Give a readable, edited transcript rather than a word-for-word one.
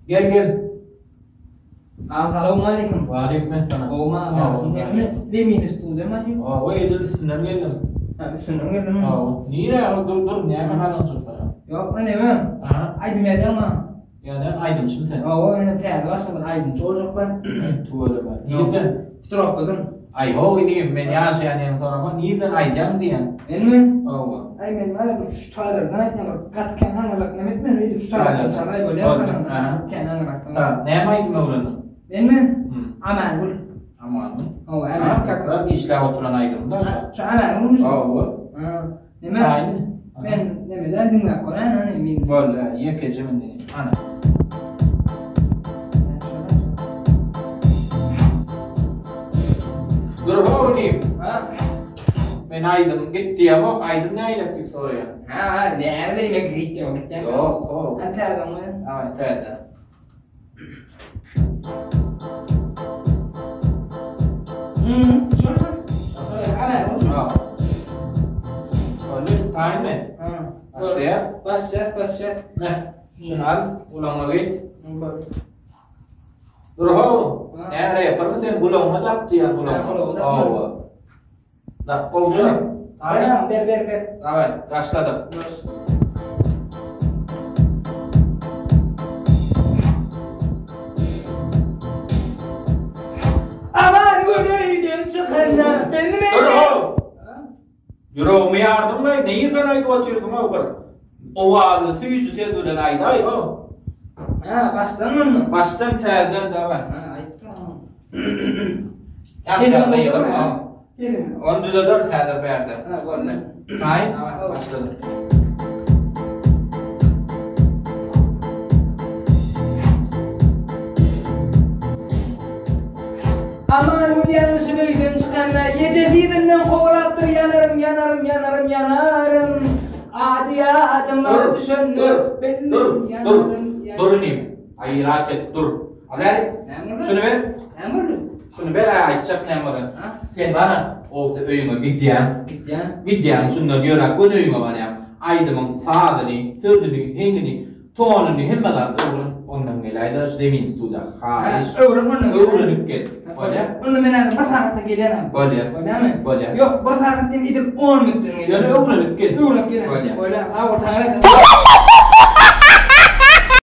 Gel gel. Agam salowmaleýkim. Waleýkim essalam. Gowmy agam ýagşymy? Näme zemin üstünde mi acı? Hawa edil üstünden geldim. Ha üstünden geldim. Hawa. Nire o dur dur näme halyň çykdy? Ýok men näme? Aha. Aýdym ýazýaňmy? Ýa näme aýdymçymy sen? Hawa men täze başlaman aýdymçy boljak ben. Tüweleme. Nirden? Petrovkadan. Aý how inim men ýaşaýan ýeriňi sorama nirden aýdýaň diýýän. Menmi? Hawa. Aý men bar bir şu taýlardan aýdýan bir gaty kän aňyrlak neme etmen öýdüp şu taýlardan çalaý bolýar. Kän aňyrlakdan. Tamam. Näme aýdym öwrendiň? Menmi? Amangül. Amangül. Hawa, Amangül. Kak raz işläp oturan aýdym da şu. Şu Amangülmi şu? Hawa. Neme? Men nemeden diňläp göräýin hany men. Boldy, ýekeje indi. Ana. Dur ho diýip. Ha? Men aýdym git diýemok, aýdym näýlek diýip soraýan. Ha, ha, näme bileýin men git diýemok, git diýemok. Ýok, ho. Hem täze Ha, täze. Hmm, şol şol. Ana, şol. Ha. Boldy, taýynmy? Ha. Başlaýas. Başlaýas, başlaýas. Meh, şuny al, gulagyňa geý. Dur ho, näme repermi sen gulagyňa dak diýýän gulagyňa. Hawa. Dak gowja. Ber, ber, ber, ber. Daway, başladyk. Aman gül öýden çykanda bilmedim. Dur ho. Ýüregimi ýardyň-laý, nirden aýdyp otyrsyň-ow bir owazly süýji ses bilen aýdaý-ow. Hä, başdanmymy? Başdan täzeden daway. Hä, aýtdym. Ýa-da ýygyrma. Sesiň. Ony düzederis häzir bärde. Hä, boldy. Taýyn, başladyk. Aman gül ýalňyşyp öýden çykanda Ejesi yzyndan kowalapdyr Ýanarym, ýanarym, ýanarym, ýanarym Ady ýadyma düşende Dur, Bilmen dur, dur, ýanarym, dur inim. Gaýrat et, dur. Al bäri. Näme boldy? Şuny ber. Näme boldy? Şuny ber, aýtjak näme bolan. Sen bara, gowsy öýüňe gidýäň. Gidýän. Gidýäň, şundan ýöräp göni öýüňe barýaň. Aýdymyň sazyny, sözüni, heňini Tonuny hemme zat öwren ondan geläýdä şu zemin studiýa haýyş. Öwren ondan. Öwrenip gel. Bolýa. Onda men häzir bir sagatda gelýän. Bolýa. Bolýamy? Bolýa. Ýok, bir sagat diýip edil 10 minutdan gelýän. Ýöne öwrenip gel. Öwrenip gel. Bolýa. Bolýa. Sag bol, taňry.